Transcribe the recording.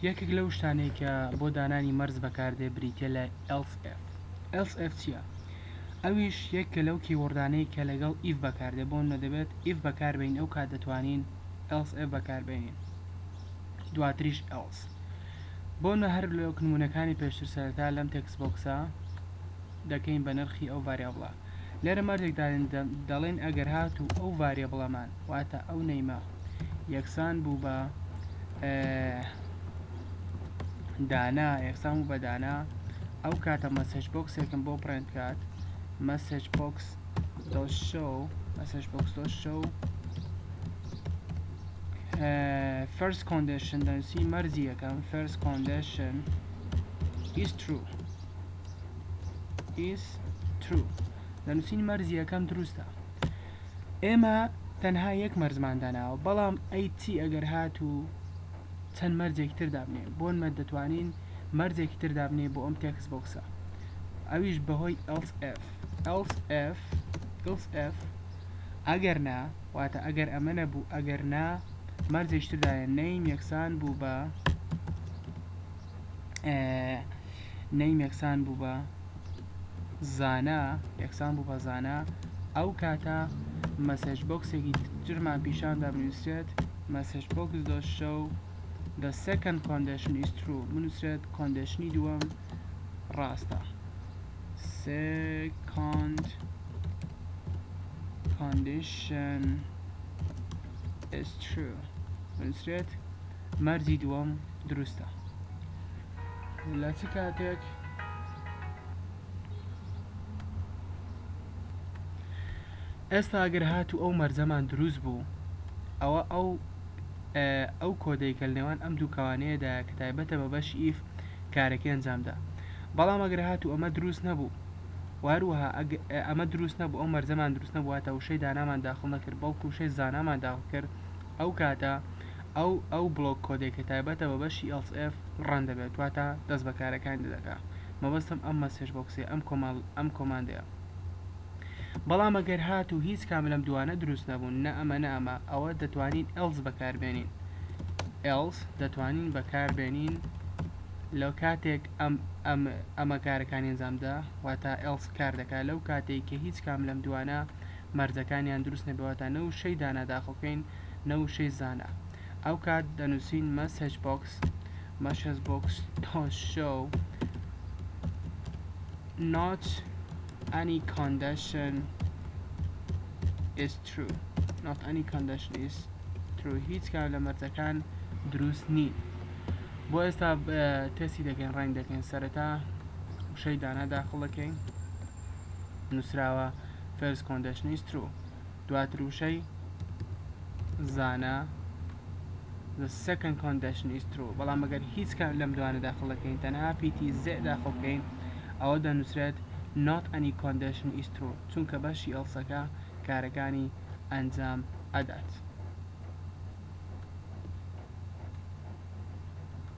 یەکێک لەو شتانەی کە بۆ دانانی مەرج بەکاردێ بریتیە لە else if. Else if چییە؟ ئەویش یەکێکە لەو keyword انەی کە لەگەڵ if بەکاردێ بۆ نمونە دەبێت if بەکاربێنین ئەو کات دەتوانین else if بەکاربێنین دواتریش else بۆ نمونە هەر لەوەک نمونەکانی پێشتر سەرەتا لەم text box ە دەکەین بە نرخی ئەو variable ە لێرە مەرجێک دادێن دەڵێن ئەگەر هاتوو ئەو variable ەمان واتە ئەو name ە یەکسان بوو بە دانا یەکسان بوو بە دانا ئەو کاتە message box ێکم بۆ print کات message box dot show message box dot show first condition دەنووسی مەرجی یەکەم first condition is true is true دەنووسین مەرجی یەکەم دروستە ئێمە تەنها یەک مەرجمان داناوە بەڵام ئەی چی ئەگەر هاتوو چەند مەرجێکی تر دابنێ بۆنمە دەتوانین مەرجێکی تر دابنێ بۆ ئەم text box ە ئەویش بەهۆی else if else if else if ئەگەر نا واتە ئەگەر ئەمە نەبوو ئەگەر نا مەرجێکی تر دایە name یەکسان بوو بە name یەکسان بوو بە زانا یەکسان بوو بە زانا ئەو کاتە message box ێکی ترمان پیشاندا بنووسرێت message box dot show the second condition is true بنووسرێت condition ی دووەم ڕاستە second condition is true بنووسرێت مەرجی دووەم دروستە لە چ کاتێک ئێستا ئەگەر هاتوو ئەو مەرجەمان دروست بوو ئەوە ئەو ئەو کۆدەی کە لە نێوان ئەم دوو کەوانەیەدا کە تایبەتە بە بەشی if کارەکەی ئەنجامدا بەڵام ئەگەر هاتوو ئەمە دروست نەبوو و هەروەها ئەمە دروست نەبوو ئەو مەرجەمان دروست نەبوو واتە وشەی دانامان داخڵ نەکرد بەڵکو وشەی زانامان داخڵ کرد ئەو کاتە ئەو ئەو بڵۆک کۆدێک کە تایبەتە بە بەشی else if run دەبێت واتە دەست بە کارەکانی دەکا مەبەستم ئەم message box ێ ئەم کۆماڵ ئەم command ەیە بەڵام ئەگەر هاتوو هیچ کام لەم دوانە دروست نەبوون نە ئەمە نە ئەمە ئەوە دەتوانین else بەکاربێنین else دەتوانین بەکاربێنین لە کاتێک ئەم ئەم ئەمە کارەکانی ئەنجامدا واتە else کار دەکات لەو کاتێک کە هیچ کام لەم دوانە مەرجەکانیان دروست نەبێ واتە نە وشەی دانا داخڵ بکەین نە وشەی زانا ئەو کات دەنووسین message box message box dot show not any condition is true not any condition is true هیچ کام لە مەرجەکان دروست نین بۆ ئێستا تێستی دەکەین ڕەنگ دەکەین سەرەتا وشەی دانا داخڵ دەکەین نووسراوە first condition is true دواتر وشەی زانا the second condition is true بەڵام ئەگەر هیچ کام لەم دوانە داخڵ دەکەین تەنها پیتی Z داخڵ بکەین ئەوە دەنووسرێت not any condition is true چونکە بەشی else ەکە کارەکانی ئەنجام ئەدات.